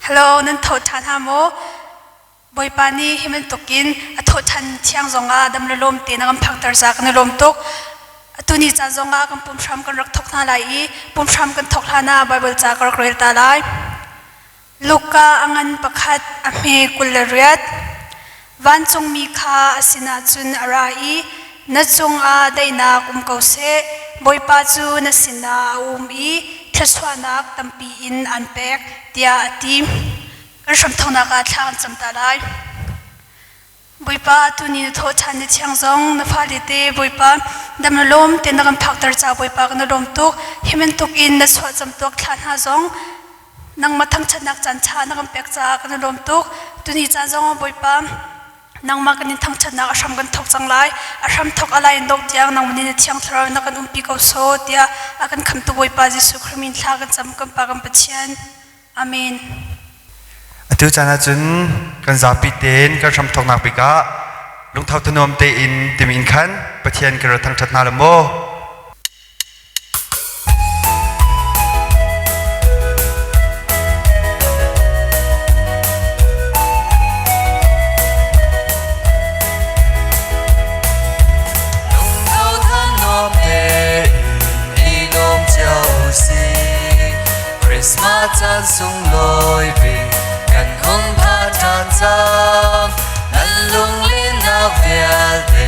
Hello, nan tho ṭhan ha maw? Bawipa nih hi bantukin a thawhṭhan thiang zongah dam le lawm tein a kan phakter ca kan i lawm tuk. Atu ni caan zongah kan pumhram kan rak thawk hna lai i pumhram kan thawk hlan ah Baibal ca ka rak rel ta lai. Luka a ngan pakhat a hme 28. Vancungmi kha a sinah cun a ra i na cungah daihnak um ko seh. Bawipa cu na sinah a um i thluachuahnak tampi in aan pek, tiah a ti. Kan hramthawknak ah thla kan cam ta lai. Bawipa, tuni na thawhṭhan ni thiang zong na fale te Bawipa dam na lawm te na kan phakter ca Bawipa kan i lawm tuk. Hi bantuk in na chuah camtuak thla hna zong nangmah thangṭhatnak caan ṭha na kan pek caah kan i lawm tuk. Tuni caan zong ah Bawipa nangmah kan in thangṭhatnak a hram kan thawk cang lai. A hram thawk a lai in dongh tiang nangmah nih na thiang thlarau na kan umpi ko sawh tiah a kan khamtu Bawipa Jesuh Khrih min thla kan cam kan Pa kan Pathian. Amen. Atu caan ahcun kan zapi tein kan hramthawknak bik ah lungtho thanuam tein timi in khan Pathian kan rak thangṭhat hna lo maw? Lungtho thanuam tein i lawm cio usih. Christmas caan sunglawi bik kan hung phan ṭhan cang. Nan lunglennak vialte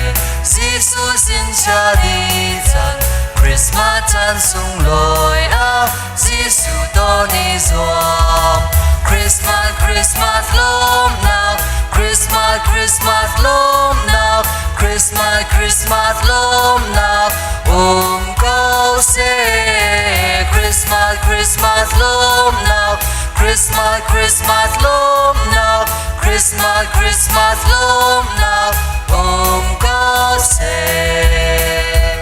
Jesuh sin chia dih cang. Christmas caan sunglawi ah Jesuh ton i zuam. Christmas, Christmas lawmnak, Christmas, Christmas lawmnak, Christmas, Christmas lawmnak um ko seh. Christmas, Christmas lawmnak, Christmas, Christmas lawmnak, Christmas, Christmas lawmnak um ko seh.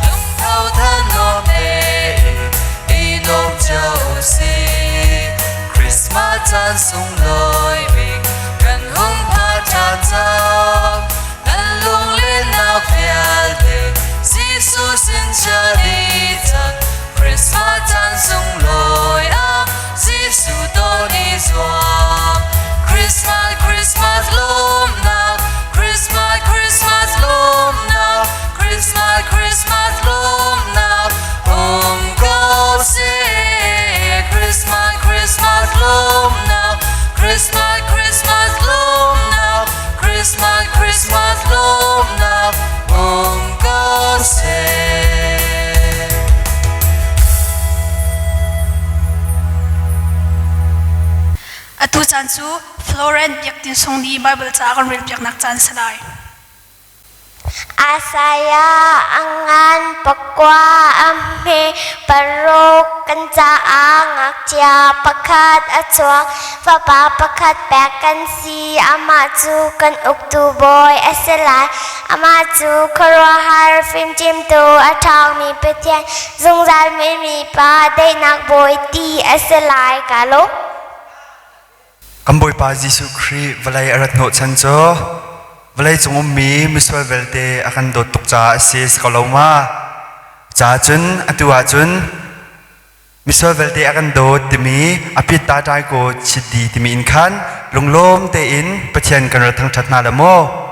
Lungtho than nuam tein i nuam cio usih. Christmas caan sunglawi bik kan hung phan ṭhan cang. Nan lunglennak vialte Jesuh sin chia dih cang. Christmas caan sunglawi ah Jesuh ton i zuam. Christmas, Christmas lawmnak, Christmas, Christmas lawmnak, Christmas, Christmas lawmnak um ko seh. Christmas, Christmas lawmnak, Christmas, Christmas lawmnak, Christmas, Christmas lawmnak um ko seh. Atu caan cu Florent Biak Tin Sung nih Baibal ca a kan relpiaknak caan si lai. Isaiah a ngan pakua a hme paruk kan caah ngakchia pakhat a chuak fapa pakhat pek kan si amah cu kan uktu bawi a si lai amah cu khuaruahhar fimchimtu a ṭhawngmi Pathian zungzal mi pa daihnak bawi ti a si lai ka lawm. Kan Bawipa Jesuh Khrih vawlei a rat hnawhchan cu vawlei cung ummi misual vialte a kan dawt tuk caah a si si ko lo ma? Ca cun atu ahcun misual vialte a kan dawt timi a pit ta ṭai ko chit di timi in khan lunglawm tein Pathian kan rak thangṭhat hna le maw?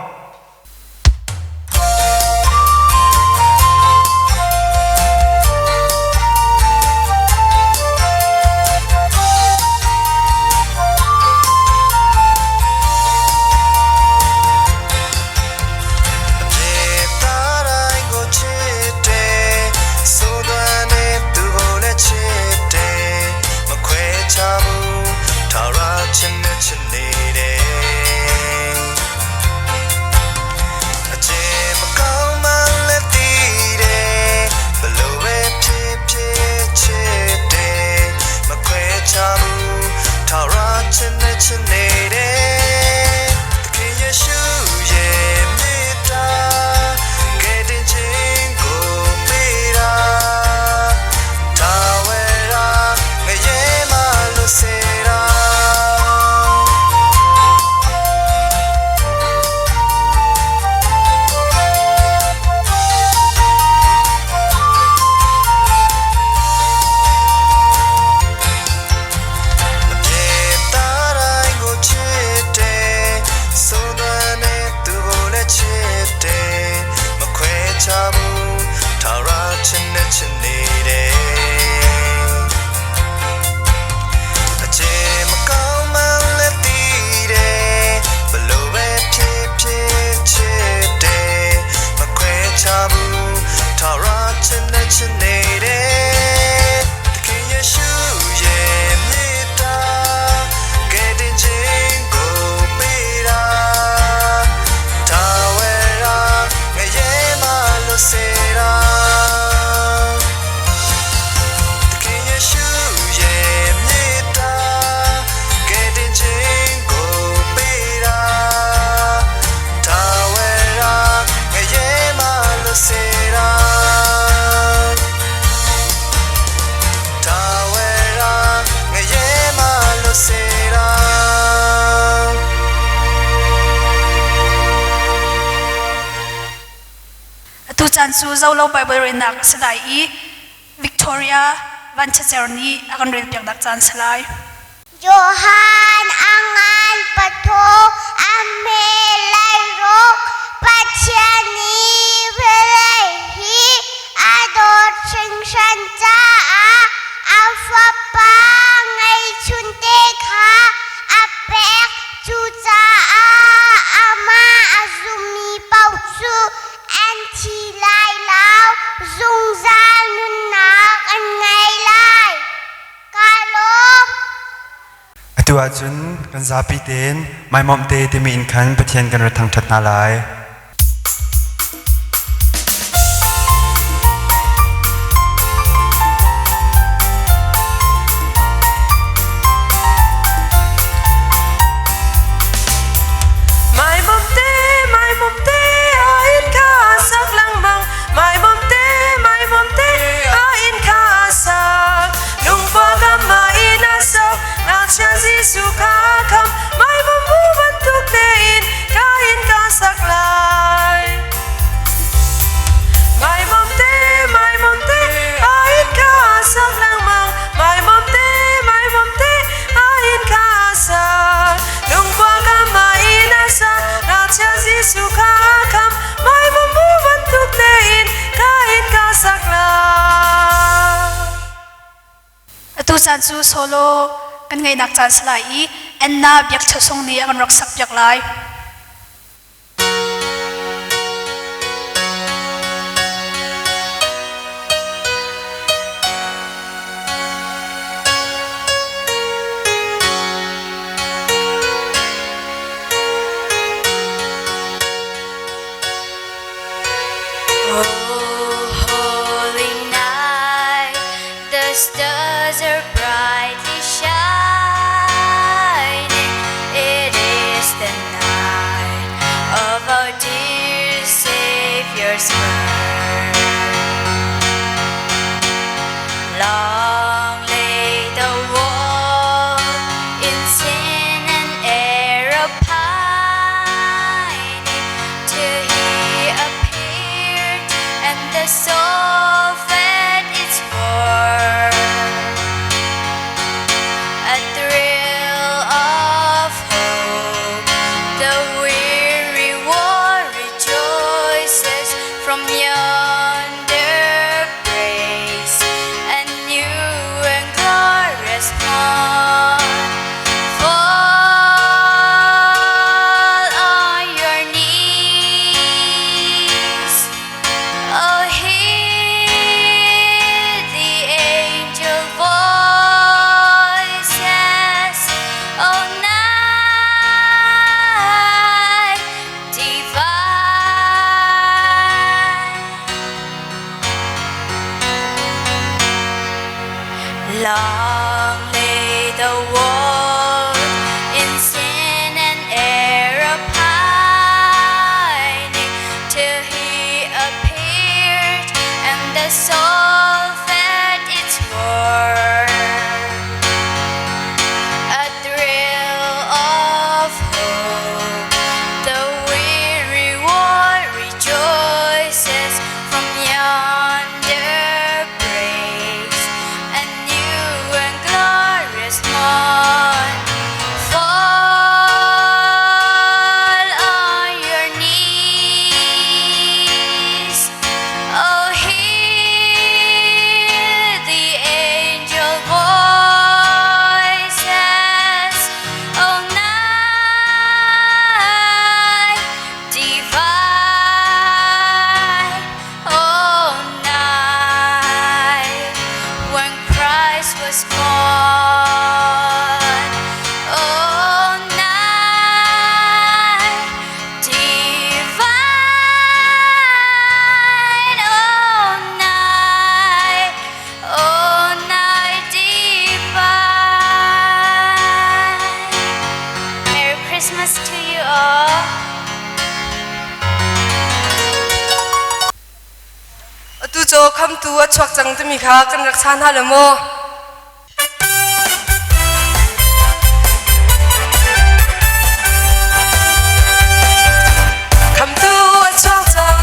Atu caan cu Zolo Bible relnak a si lai i Victoria Vanchacer nih a kan relpiaknak caan si lai. Johan a ngan pathum a hme lai ruk Pathian nih vawlei hi a dawt hringhran caah a Fapa ngeihchunte kha a pek. Cucaah amah a zummi paoh cu an thi lai lo, zungzal nunnak an ngei lai. Ka lawm. Atu ahcun kan zapi tein Maimawmh te timi in khan Pathian kan ra thangṭhat hna lai. Mai mom te, mai mom te, a in kha sak lengmang. Mai mom te, mai mom te, a in kha sak. Lungpua kam ma in a sok, ngakchia Jesuh kha kham. Mai mom bu bantuk tein ka in ka sak lai. Mai mom te, mai mom te, a in kha sak lengmang. Mai mom te, mai mom te, a in kha sak. Lungpua kam ma in a sak, ngakchia Jesuh kha kham. Mai mom bu bantuk tein ka in ka sak lai. Atu caan cu solo kan ngeihnak caan si lai i Anna Biakṭha nih a kan rak sakpiak lai. Oh, holy night, the stars are brightly shining. It is the night of our dear Savior's birth. Long lay the world in sin and error pining till he appeared and the soul fed its worth. A thrill of hope, the weary world rejoices from yonder breaks a new and glorious morn. Fall on your knees. Oh, hear the angel voices. Oh, night divine. Long lay the world in sin and error pining till he appeared and the soul felt its worth. A thrill of hope, the weary world rejoices from yonder breaks a new and glorious morn. Fall on your knees. Oh, hear the angel voices. Oh, night divine. Oh, night when Christ was born. Oh, night divine. Oh, night divine. Merry Christmas to you all. Atu cu khamtu a chuak cang timi kha kan rak sa hna lo maw? Khamtu a chuak cang.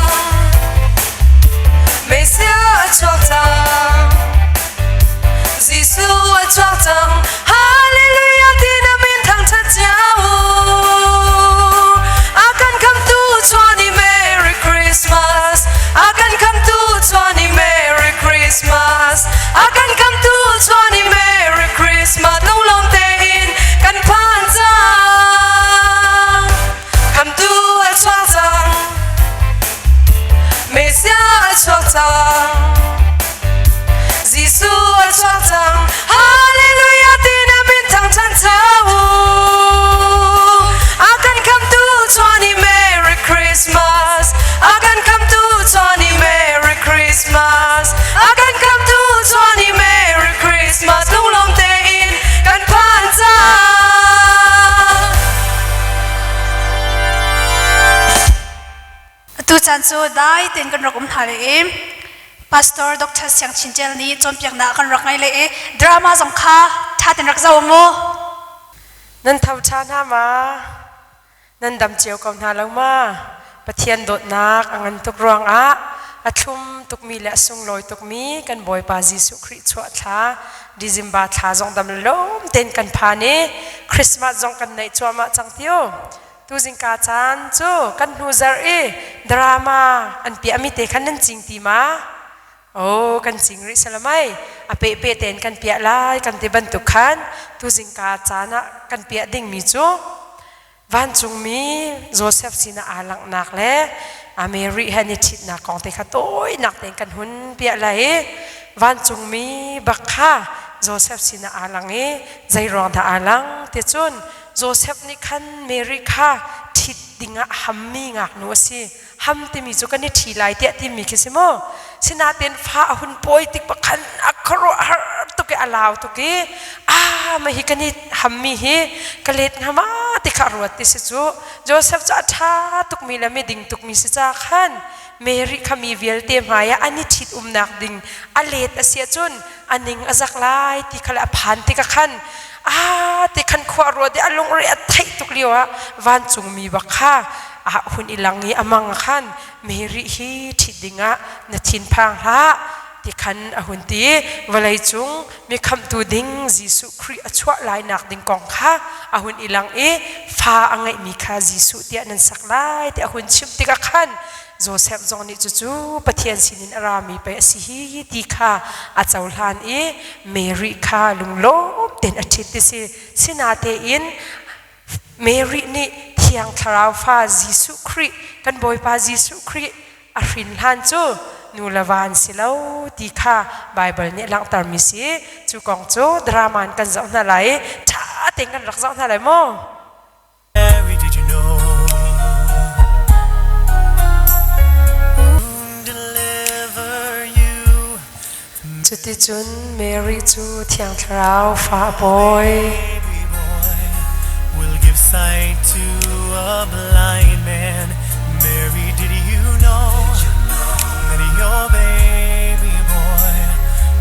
cang. Jesuh a chuak cang. Hallelujah ti na min thangṭhat cang u. A kan khamtu chuan i Merry Christmas. A kan khamtu chuan i Merry Christmas. A kan khamtu chuan i Merry Christmas. Lunglawm tein kan phan cang. Atu caan cu dai tein kan rak um hna le i Pastor Dr. Siang Chin Tial nih cawnpiaknak kan rak ngei le i drama zong kha ṭha tein rak zoh mu. Nan tho ṭha hna ma? Nan dam cio ko hna lo ma? Pathian dawtnak a ngan tuk ruangah a thlum tukmi le a sunglawi tukmi kan Bawipa Jesuh Khrih chuah thla December thla zong dam lawm tein kan phan i Christmas zong kan neih cuahmah cang tiu. Tuzingka caan cu kan hnu zarh i drama an piahmi te khan nan cing ti ma? Oh, kan cing rih salamai. A pehpeh tein kan piah lai kan ti bantuk khan tuzingka caan ah kan piah dingmi cu vancungmi Joseph sinah aa langhnak le a Mary he an i ṭhitnak kong te kha tawinak tein kan hun piah lai i vancungmi bak kha Joseph sinah aa lang i zei ruang dah aa lang ti cun Joseph nih khan Mary kha ṭhit dingah hammi ngaknu a si. Ham timi cu kan i ṭhi lai tiah timi khi si mu. Sinain fa a hun pawi tik bak khan a khuaruahhar tuk i a lau tuk i ah mah hi kan i hammi hi ka let hnga ma ti kha a ruat ti si cu. Joseph cu a ṭha tukmi le miding tukmi si ca khan Mary kha mi vialte hmai ah an i ṭhit umnak ding a let a si ahcun a ning a zak lai ti kha le a phan tikah khan ah ti khan khua ruat i a lungre a theih tuk lio ah vancungmi bak kha a hun i lang i a mang khan Mary hi ṭhit dingah na thinphang hlah ti khan a hun ti. Vawlei cung mi khamhtu ding Jesuh Khrih a chuah lai nak ding kong kha a hun i lang i fa a ngeihmi kha Jesuh tiah nan sak lai ti a hun chimh tikah khan Joseph zong nih cucu Pathian sinin a rami pei a si hi ti kha a cohlan i Mary kha lunglawm tein a ṭhit ti si. Sinatein Mary nih Thiang Thlarau fa Jesuh Khrih, kan Bawipa Jesuh Khrih a hrin hlan cu nu le va an si lo ti kha Baibal nih a langhtermi si. Cu kong cu drama in kan zoh hna lai i ṭha tein kan rak zoh hna lai mu. Mary, did you know? Deliver you. Cuticun Mary cu Thiang Thlarau fa a pawi. Baby boy will give sight to a blind man. Mary, did you know that your baby boy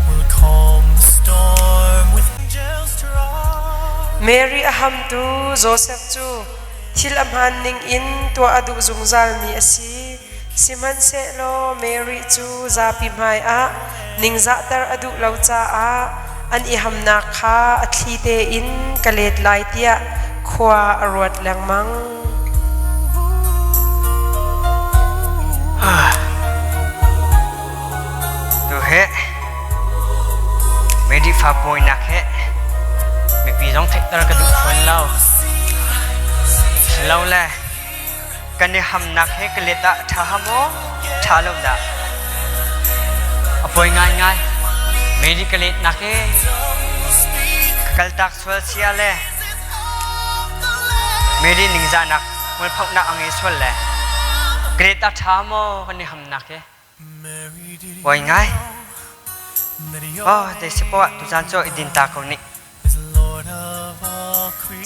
will calm the storm with angels trump? Mary a hamtu Josef cu thil a hmaan ningin tuah a duh zungzalmi a si. Sihmanhsehlaw Mary cu zapi hmaiah ningzahter a duh lo caah an i hamnak kha a thli tein ka let lai tiah khua a ruat lengmang. Tu he Mary fa pawinak he mipi zong theihter ka duh fawn lo. Lo le kan i hamnak he ka let ah ṭha ha maw ṭha lo dah? A poi ngaingai. Mary ka letnak he ka kaltak sual sia le Mary ningzahnak hmualphohnak a ngei sual le ka let ah ṭha maw kan i hamnak he? Poi ngai. Oh, te si poah tuzan cu i din ta ko nih.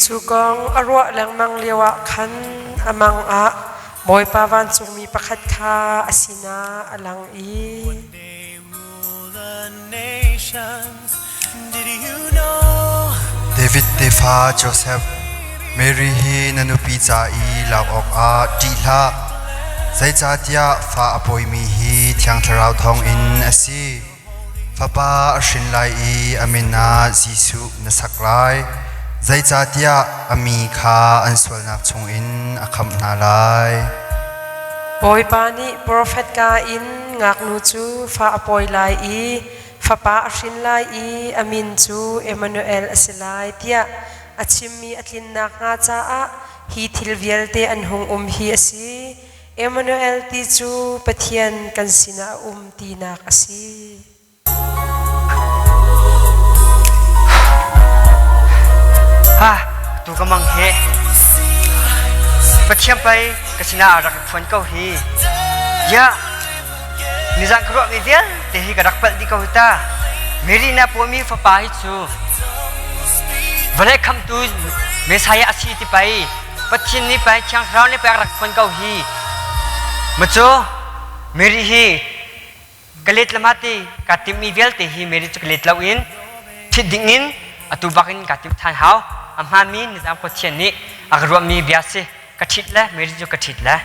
Cu kong a ruah lengmang lioah khan a mang ah Bawipa vancungmi pakhat kha a sinah a lang i David tefa Joseph, Mary hi na nupi ca i lak awkah ṭih hlah. Zeicahtiah fa a pawimi hi Thiang Thlarau thawngin a si. Fapa a hrin lai i a min ah Jesuh na sak lai. Zeicahtiah a mi kha an sualnak chungin a khamh hna lai. Bawipa nih profet ka in ngaknu cu fa a pawi lai i fapa a hrin lai i a min cu Emmanuel a si lai tiah a chimmi a tlin nakhnga caah hi thil vialte an hung um hi a si. Emmanuel ti cu Pathian kan sinah a um tinak a si. Ha, tu ka mang he. Pathian pei ka sinah a rak i phuan ko hi. Ya, nizan ka ruahmi vialte hi ka rak palh dih ko hi ta. Mary na pawmi fapa hi cu vawlei khamtu Messiah a si ti pei Pathian nih pei Thiang Thlarau nih pei a rak phuan ko hi. Macu Mary hi ka let lama ti ka timhmi vialte hi Mary cu ka let loin ṭhit ding in atu bak in ka timh ṭhan hau. A hmaanmi nizam Pathian nih a ka ruahmi bia si. Ka ṭhit le Mary cu ka ṭhit le.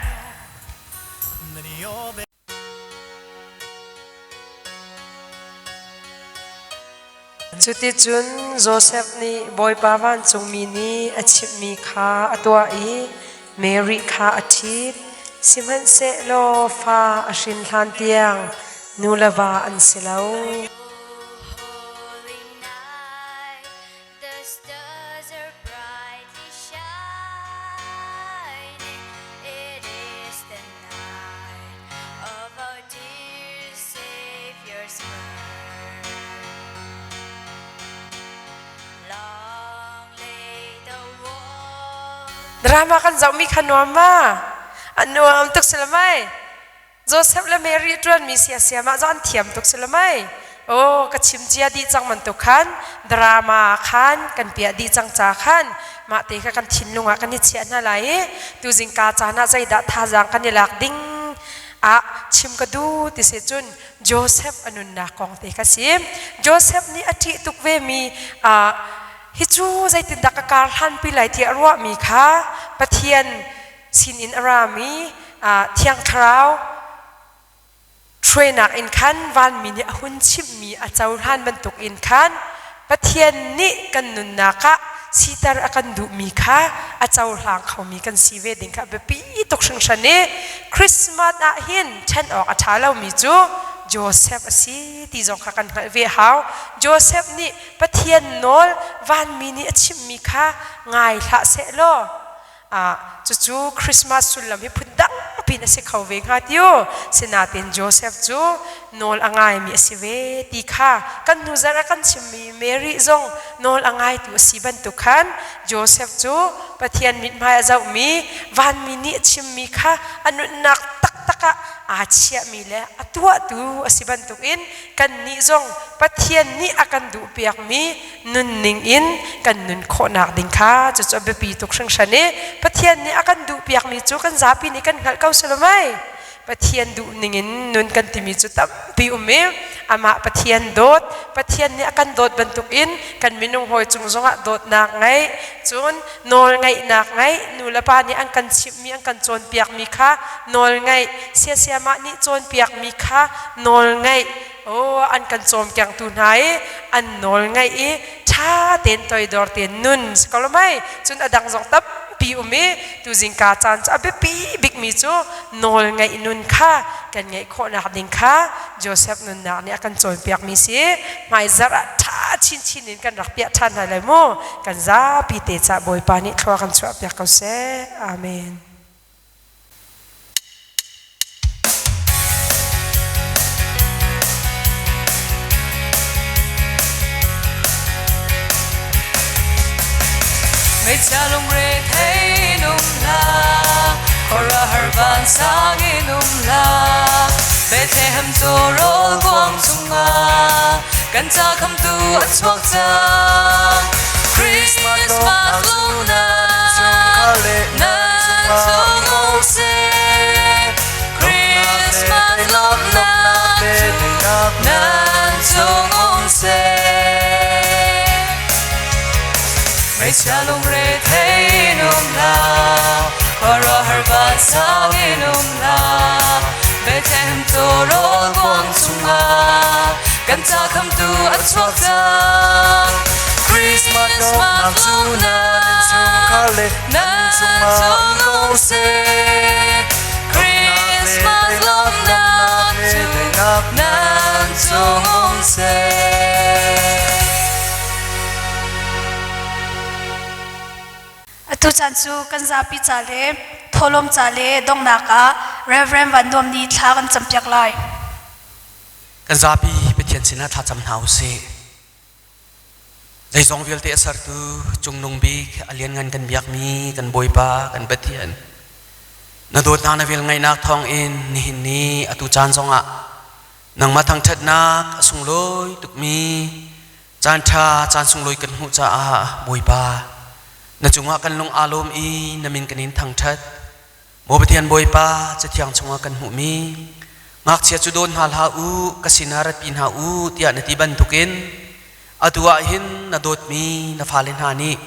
Cuticun Josef nih Bawipa vancungmi nih a chimhmi kha a tuah i Mary kha a ṭhit. Sihmanhsehlaw fa a hrin hlan tiang nu le va an si lo. The stars are brightly shining. It is the night of our dear Savior's birth. Long lay the world. Drama kan zohmi kha nuam ma? A nuam tuk si lamai. Joseph le Mary ṭuanmi siasiam ah an thiam tuk si lo mei? Aw, ka chim cia dih cang bantuk khan drama khan kan piah dih cang ca khan mah te kha kan thinlung ah kan i chiah hna lai i tuzing ka caan ah zeidah thazaang kan i lak ding ah chim ka duh ti si cun Joseph a nunnak kong te kha si. Joseph nih a ṭih tuk ve mi hi cu zeitindah ka kar hlanpi lai tiah ruahmi kha Pathian sinin a rami Thiang Thlarau hruainak in khan vanmi nih a hun chimhmi a cohlan bantuk in khan Pathian nih kan nunnak ah siter a kan duhmi kha a cohlang khomi kan si ve ding kha biapi tuk hringhran i Christmas ah hin ṭhen awk a ṭha lomi cu Joseph a si ti zong kha kan hngalh ve hau. Joseph nih Pathian nawl vanmi nih a chimhmi kha ngai hlah seh law Cucu Christmas sullam hi phundang pin a si kho ve hnga tiu. Sinain Joseph cu nawl a ngaimi a si ve ti kha kan hnu zarh ah kan chimmi Mary zong nawl a ngaitu a si bantuk khan Joseph cu Pathian mithmai a zohmi vanmi nih a chimmi kha a nunnak taktak ah aa chiahmi le a tuahtu a si bantukin kannih zong Pathian nih a kan duhpiakmi nunning in kan nun khawhnak ding kha cucu a biapi tuk hringhran i Pathian nih a kan duhpiakmi cu kan zapi nih kan hngalh ko si lo mei? Pathian duhning in nun kan timi cu tampi um i amah Pathian dawt Pathian nih a kan dawt bantukin kan minung hawi cung zongah dawtnak ngeih cun nawl ngeihnak ngeih nu le pa nih an kan chimhmi an kan cawnpiakmi kha nawl ngeih siasiamah nih cawnpiakmi kha nawl ngeih Aw an kan cawmkengtu hna i an nawl ngaih i ṭha tein toidor tein nun si ko lo mei cun a dang zong tampi um i tuzingka caan cu a biapi bikmi cu nawl ngaih nun kha kan ngeih khawhnak ding kha Joseph nunnak nih a kan cawnpiakmi si hmaizarh ah ṭha chinchin in kan rak piah ṭhan hna lai mu kan zapi te cah Bawipa nih thlua kan chuahpiak ko seh. Amen. Meichia lungre thei in um hlah, khuaruahhar vansang in um hlah. Bethlehem tawrawl kuang chungah kan ca khamtu a chuak cang. Christmas lawmhnak nan chung um seh. Christmas lawmhnak cu nan chung um seh. Meichia lungre thei in um hlah, khuaruahhar vansang in um hlah. Bethlehem tawrawl kuang chungah kan ca khamtu a chuak cang. Christmas lawmhnak nan chung um seh. Christmas lawmhnak cu nan chung um seh. Atu caan cu kan zapi ca le thawhlawm ca le donghnak ah Reverend Van Nuam nih thla kan campiak lai. Kan zapi Pathian sinah thlacam hna usih. Zeizong vialte a sertu cungnung bik a lianngan kan biakmi kan Bawipa kan Pathian na dawtnak na vel ngaihnak thawngin nihin ni atu caan zongah nangmah thangṭhatnak a sunglawi tukmi caan ṭha caan sunglawi kan hmuh caah Bawipa na cungah kan lung aa lawm i na min kan in thangṭhat. Maw Pathian Bawipa, Cathiang chungah kan hmuhmi ngakchia cu dawn hna hlah u, ka sinah ratpi hna u tiah na ti bantukin atu ah hin na dawtmi na fale hna nih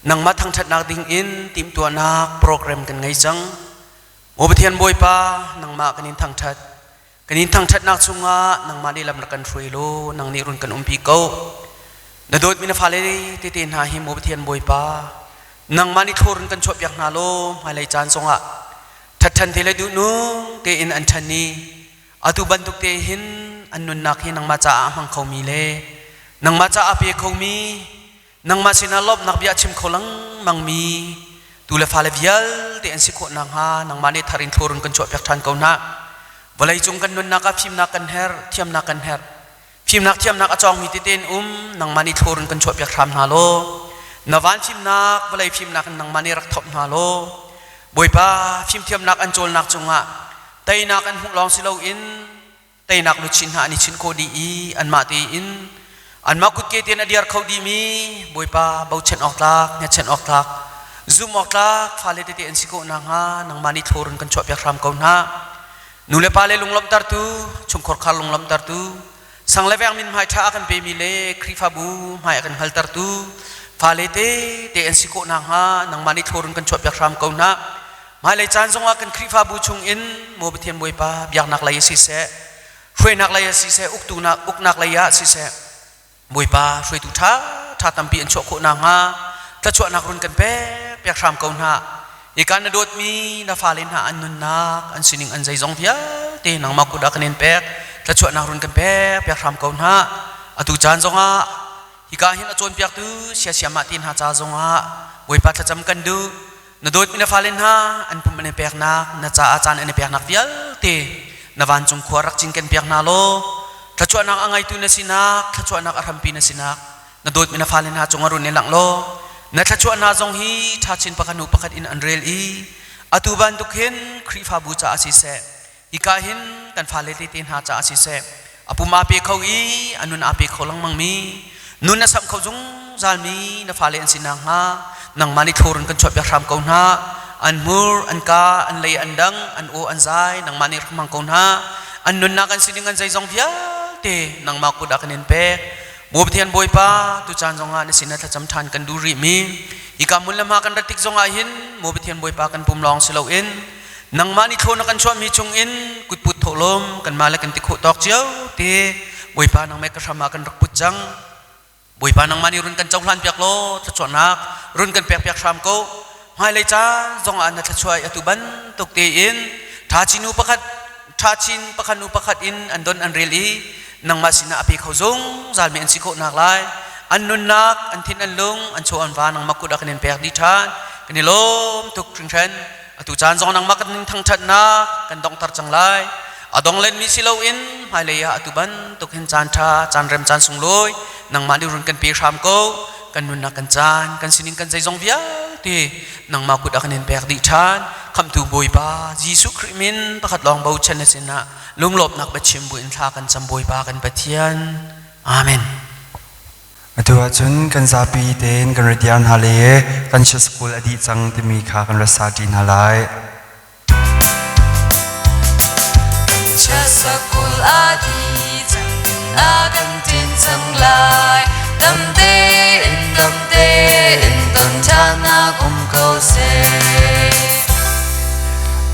nangmah thangṭhatnak dingin timhtuahnak program kan ngei cang. Maw Pathian Bawipa, nangmah kan in thangṭhat. Kan in thangṭhatnak chungah nangmah nih lam rak kan hruai law nang nih run kan umpi ko. Na dawtmi na fale tete hna hi maw Pathian Bawipa, nangmah nih thlur in kan chuahpiak hna law hmailei caan zongah ṭhatṭhan te le duhnung tein an ṭhan i atu bantuk te hin an nunnak hi nangmah caah a hmang khomi le nangmah caah pe khomi nangmah sinah lawmhnak bia chim kho lengmangmi tu le fale vialte an si khawh nakhnga nangmah nih thar in thlur in kan chuahpiak ṭhan ko hna. Vawleicung kan nunnak ah fimnak kan herh, thiamnak kan herh. Fimnak thiamnak a cawngmi tete in um nangmah nih thlur in kan chuahpiak hram hna law na van fimnak vawlei fimnak in nangmah nih rak thop hna law Bawipa fimthiamnak an cawlnak cungah teinak an hmuh lawng si loin teinak luchin hna an i chinh khawh dih i anmah tein anmah kutke tein a diar kho dihmi Bawipa bochan awk tlak hngatchan awk tlak zum awk tlak fale tete an si khawh nakhnga nangmah nih thlur in kan chuahpiak hram ko hna. Nu le pa le lunglawmhtertu chungkhar khar lunglawmhtertu sang le veng min hmai ṭha a kan pemi le Khrihfabu hmai a kan hngaltertu fale te te an si khawh nakhnga nangmah nih thlur in kan chuahpiak hram ko hna. Hmailei caan zongah kan Khrihfabu chungin maw Pathian Bawipa biaknak lei siseh, hruainak lei siseh, uktunak uknak lei ah siseh, Bawipa hruaitu ṭha ṭha tampi an chuah khawh nakhnga thluachuahnak run kan pek piak hram ko hna. Hika na dawtmi na fale hna an nunnak, an sining an zeizong vialte nangmah kut ah kan in pek. Thluachuahnak run kan pek piak hram ko hna. Atu caan zongah hika hin a cawnpiaktu siasiamah ti hna ca zongah Bawipa thlacam kan duh. Na dawtmi na fale hna an pum an i peknak, na caah caan an i peknak vialte na vancung khua rak cinken piak hna law thluachuahnak a ngaitu na sinak, thluachuahnak a hrampi na sinak na dawtmi na fale hna cungah run i langh law na thluachuah hna zong hi ṭha chin pakhat hnu pakhat in an rel i atu bantuk hin Khrihfabu caah siseh hika hin kan fale tete hna caah siseh a pum aa pe kho i a nun aa pe kho lengmangmi nun a samh kho zungzalmi na fale an si nakhnga nangmah nih thlur in kan chuahpiak hram ko hna. An hmur an ka an lei an dang an aw an zai nangmah nih rak hmang ko hna. An nunnak an sining an zeizong vialte nangmah kut ah kan in pek. Maw Pathian Bawipa, tu caan zongah na sinah thlacam ṭhan kan duh rihmi hika hmun le hma kan rat tik zongah hin Maw Pathian Bawipa kan pum lawng si loin nangmah nih thlawn na kan chuahmi chungin kutput thawhlawm kanmah le kan ti khawh tawk cio te Bawipa nangmah ka hram ah kan rak put cang. Bawipa nangmah nih run kan cohlan piak law thluachuahnak run kan pek piak hram ko. Hmailei caan zongah na thluachuah atu bantuk tein tha chin pakhat tha chin pakhat nu pakhat in an don an rel i nangmah sinah a pe kho zungzal mi an si khawh nak lai. An nunnak an thin an lung an chaw an va nangmah kut ah kan in pek dih ṭhan. Kan i lawm tuk hringhran. Atu caan zong nangmah kan thangṭhatnak kan donghter cang lai. A dong lenmi si loin hmailei ah atu bantuk hin caan ṭha, caan rem, caan sunglawi nangmah nih run kan pe hram ko. Kan nunnak kan caan, kan sining kan zeizong vialte nangmah kut ah kan in pek dih ṭhan. Khamhtu Bawipa Jesuh Khrih min pakhat lawng bochan na sinah lunglawmhnak biachim buin thla kan cam Bawipa kan Pathian. Amen. Atu ahcun kan zapi tein kan ra diar hna le kan school a dih cang timi kha kan ra sa ṭi hna lai. Sakul a di cang a kan tin cang lai dam tein dam tein ton ṭhanak um ko seh.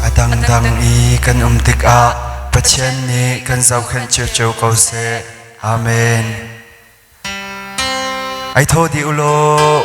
A dangdang i kan um tikah Pathian nih kan zohkhenh ciocio ko seh. Amen. Ai tho dih u law.